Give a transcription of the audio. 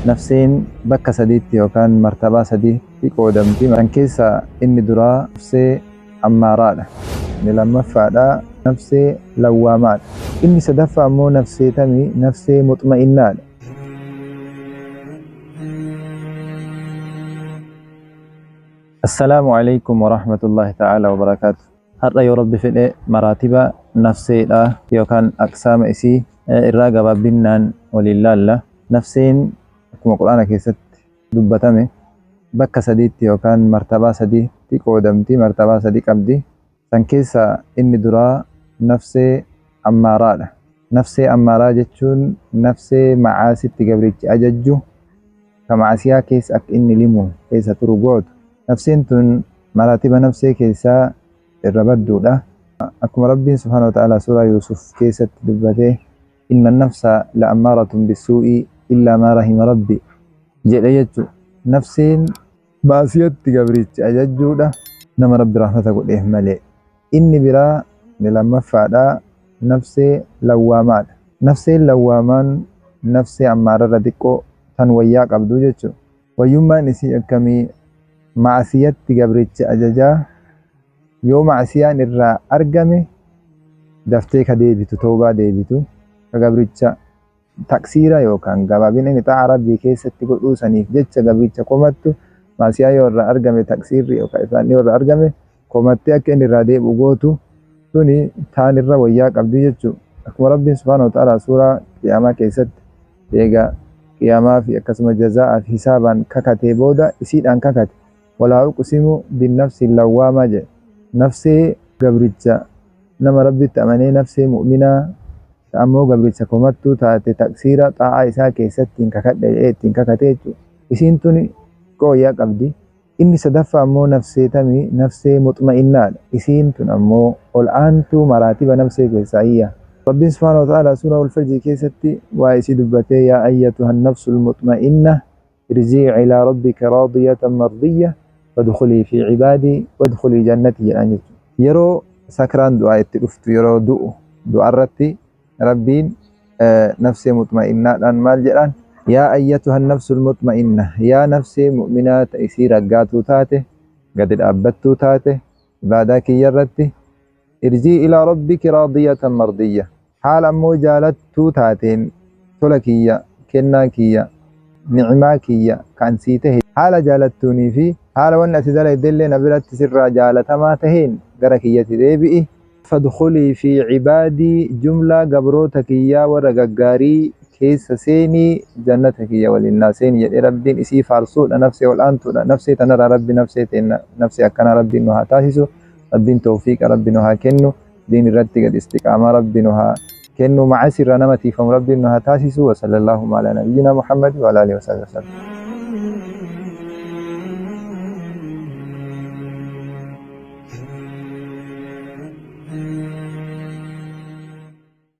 Nafseen bakka sadiitti yookaan martabaa sadiitti qoodamti. Kan keessaa inni duraa nafsee ammaaraadha. Inni lammaffaadha nafsee lawwaamaadha. Inni sadaffaa ammoo nafsee tami? Nafsee muxma'innaadha. Assalaamu alaikum warahmatullahi ta'ala wabarakaatu. Har'a yoo Rabbi fedhe maraatiba nafseedha yookaan aqsaama isii irraa gabaabbinnaan waliin laalla. Nafseen akkuma Qur'aana keessatti dubbatame bakka sadiitti yookaan martabaa sadiitti qoodamti, martabaa sadi qabdi. San keessaa inni duraa nafsee ammaaraadha. Nafsee ammaaraa jechuun nafsee macaasitti gabrichi ajajju, ka macasiyaa keessa akka inni limu keessa turu gootu. Nafseen tun maraatiba nafsee keessaa irra badduudha. Akkuma Rabbiin subhaanahu wa ta'aalaa suuraa Yuusuf keessatti dubbate, inna nafsa la ammaaratun bissuu'i illaa maa rahima rabbi jedhe jechu. Nafseen maasiyatti gabrichi ajajjuudha, nama Rabbi rahmata godheef malee. Inni biraa, inni lammaffaadha, nafsee lawwaamaadha. Nafseen lawwaamaan nafsee ammaararra xiqqoo tan wayyaa qabdu jechu. Wayyummaan isii akkamii? Ma'asiyatti gabrichi ajajaa, yoo ma'asiyaan irraa argame daftee ka deebitu, tawbaa deebitu, ka gabricha taqsiira yookaan gabaabina inni xaa'aa Rabbii keessatti godhuu saniif jecha gabricha komattu, ma'asiyaa yoo irraa argame, taqsiirri yookaan ifaan yoo irraa argame komattee akka inni irraa deebi'u gootu, tuni taan irra wayyaa qabdi jechu. Akkuma Rabbiin subhaanahu wa ta'aalaa suuraa Qiyaamaa keessatti eega qiyaamaa fi akkasuma jazaa'aa fi hisaabaan kakatee booda isiidhaan kakate, walaa uqsimu binnafsi lawwaamaa jedhe. Nafsee gabricha nama Rabbitti amanee, nafsee mu'minaa ta ammoo gabricha komattuu taate taqsiira xaa'aa isaa keessatti hin kakadhe jedhee ittiin kakate jechuudha. Isiin tuni xiqqoo wayyaa qabdi. Inni sadaffaa ammoo nafsee tami? Nafsee muxma'innaadha. Isiin tun ammoo ol aantuu maraatiba nafsee keessaa iyya. Rabbiin subhaanahu wa ta'aalaa suuraa Wal-Fajri keessatti waa'ee isii dubbatee, yaa ayyatuha nafsul muxma'innah irji'i ilaa rabbika raadiyatan mardiyya fadkhulii fi cibaadii wadkhulii jannati jedhaan jechuudha. Yeroo sakraan du'aa itti dhuftu, yeroo du'u, du'arratti Rabbiin nafsee muxma'innaadhaan maal jedhaan? Yaa ayyatuha nafsul muxma'inna, yaa nafsee mu'minaa ta isii raggaatuu taate, gadi dhaabbattuu taate ibaadaa kiyya irratti, irjii ilaa rabbiki raadiyatan mardiyya, haala ammoo jaalattuu taateen tola kiyya, kennaa kiyya, ni'maa kiyya kan sii tahe haala jaalattuunii fi haala wanni ati dalaydellee na biratti sirraa jaalatamaa taheen gara kiyyatti deebi'i. Fadkhulii fi cibaadii, jumlaa gabroota kiyyaa warra gaggaarii keessa seeni, jannata kiyya waliin naa seeni jedhee Rabbiin isii faarsuudha. Nafsee ol aantuudha. Nafsee tanarraa Rabbi nafsee teenna nafsee akkanaa Rabbiin nu haa taasisu. Rabbiin tawfiiqa Rabbi nu haa kennu. Diin irratti gad istiqaamaa Rabbi nu haa kennu. Macasi irraa nama tiifamu Rabbiin nu haa taasisu. Wa sallallahu ala nabiyyina Muhammad wa ala alihi wa sahbihi wa sallam.